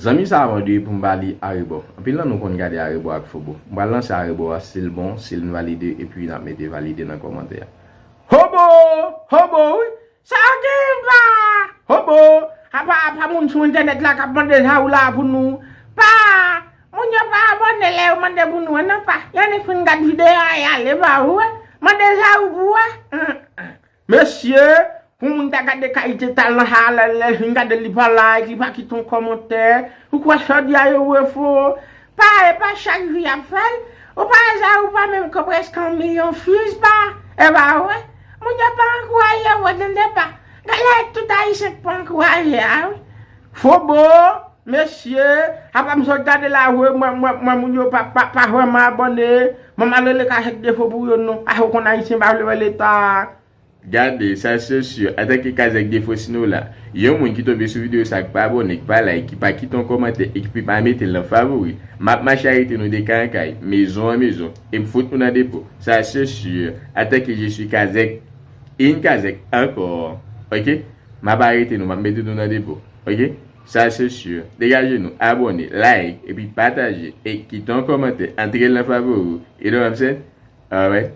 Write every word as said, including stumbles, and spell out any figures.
Zanmi sa a mande pou m ba li arebò. Anpil nan nou konn gade arebò ak fobo. M pral lanse arebò a, si l bon, si l valide, epi n ap mete valide nan kòmantè a. Hobo! Hobo, wi! Sa w gen, pa? Hobo! Apa, apa moun sou entènèt la k ap mande sa ou la pou nou? Pa! Moun yo pa abòne lè yo mande pou nou, non, pa. Y annik fin gad videyo a, y ale, pa, ou wè? Mande sa ou pou wè. Mesye, pou moun ta gade kalite talan sa a, lè, lè l fin gade, li pa like, li pa kite yon kòmantè. Ou kwè sa w di a yo vre fo? Pa, e pa chak jou y ap fè l. Ou pa wè sa, ou pa menm ko prèske yon milyon views, pa. E pa vre? Moun yo pa ankouraje w, tande, pa. Gade tout Ayisyen k pa ankouraje a, wi. Fobo, mesye, apa m sot gade la, vre, mwen, mwen, mwen, moun yo pa, pa, pa vrèman abòne. Mwen m al rele Kazèk Defo pou yo, non. Paske w konn Ayisyen pa vle wè leta. Gade, sa se si, antanke Kazèk Defo Sinola, yon moun ki tonbe sou videyo sa, ki pa abòne, ki pa like, ki pa kite yon kòmantè e ki pa mete l nan favori, m ap mache arete nou de kay an kay, mezon an mezon, e m fout nou nan depo. Sa se si, antanke je suis Kazèk, in Kazèk ankò, oke? M ap arete nou, m ap mete nou nan depo, oke? Sa se si. Degaje nou, abòne, like, epi pataje, e kite yon kòmantè, antre l nan favori, you know what I'm saying? Alright?